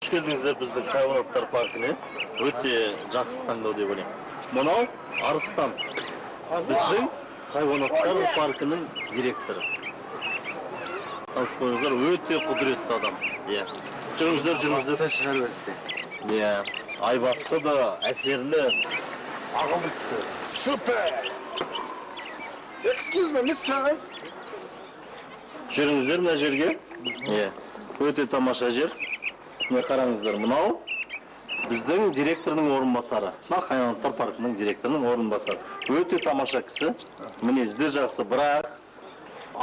Қош келдіңіздер біздің хайуанаттар паркіне. Өте жақсы таңдау деп ойлаймын. Мынау Арыстан. Біздің хайуанаттар паркінің директоры. Танысып қойыңыздар, өте құдіретті адам. Иә. Жүріңіздер, жүріңіздер. Шығар өзі. Иә. Айбатты да, әсерлі, ақылды кісі. Супер! Excuse me, mister. Жүріңіздер мына жерге. Иә. Өте тамаша жер. Міне қараңыздар, мынау біздің директордың орынбасары. Мына хайуанаттар паркінің директорының орынбасары. Өте тамаша кісі. Мінезі де жақсы, бірақ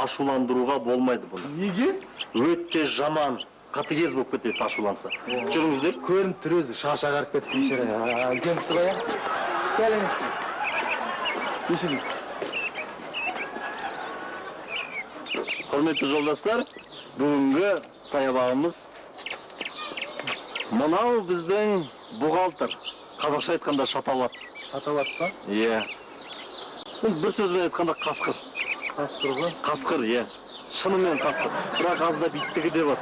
ашуландыруға болмайды бұны. Неге? Өте жаман, қатыгез болып кетеді ашуланса. Жүріңіздер. Көрініп тұр өзі, шашы ағарып кетіп бейшара. Үлкен кісі ғой, иә? Сәлеметсіз. Кешіріңіз. Құрметті жолдастар, бүгінгі саябағымыз мынау біздің бухгалтер. Қазақша айтқанда шаталат. Шаталат па? Иә. Бір сөзбен айтқанда қасқыр. Қасқыр ғой? Қасқыр, иә. Шынымен қасқыр. Бірақ аздап иттігі де бар.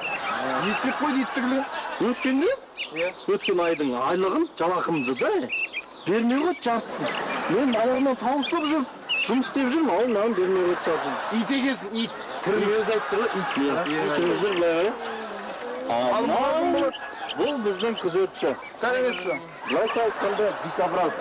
Не істеп қойды иттігілі? Өткенде? Иә. Өткен айдың айлығын, жалақымды да бермей қойды жартысын. Мен аяғымнан таусылып жүріп, жұмыс істеп жүрмін, ал маған бермей қойды жартысын. Ит екенсің, ит. Түрін өзі айтып тұр ғой, ит. Иә. Жүріңіздер былай қарай. Ал мынау кім болады? Бұл біздің күзетші. Сәлеметсіз бе? Былайша айтқанда дикобраз.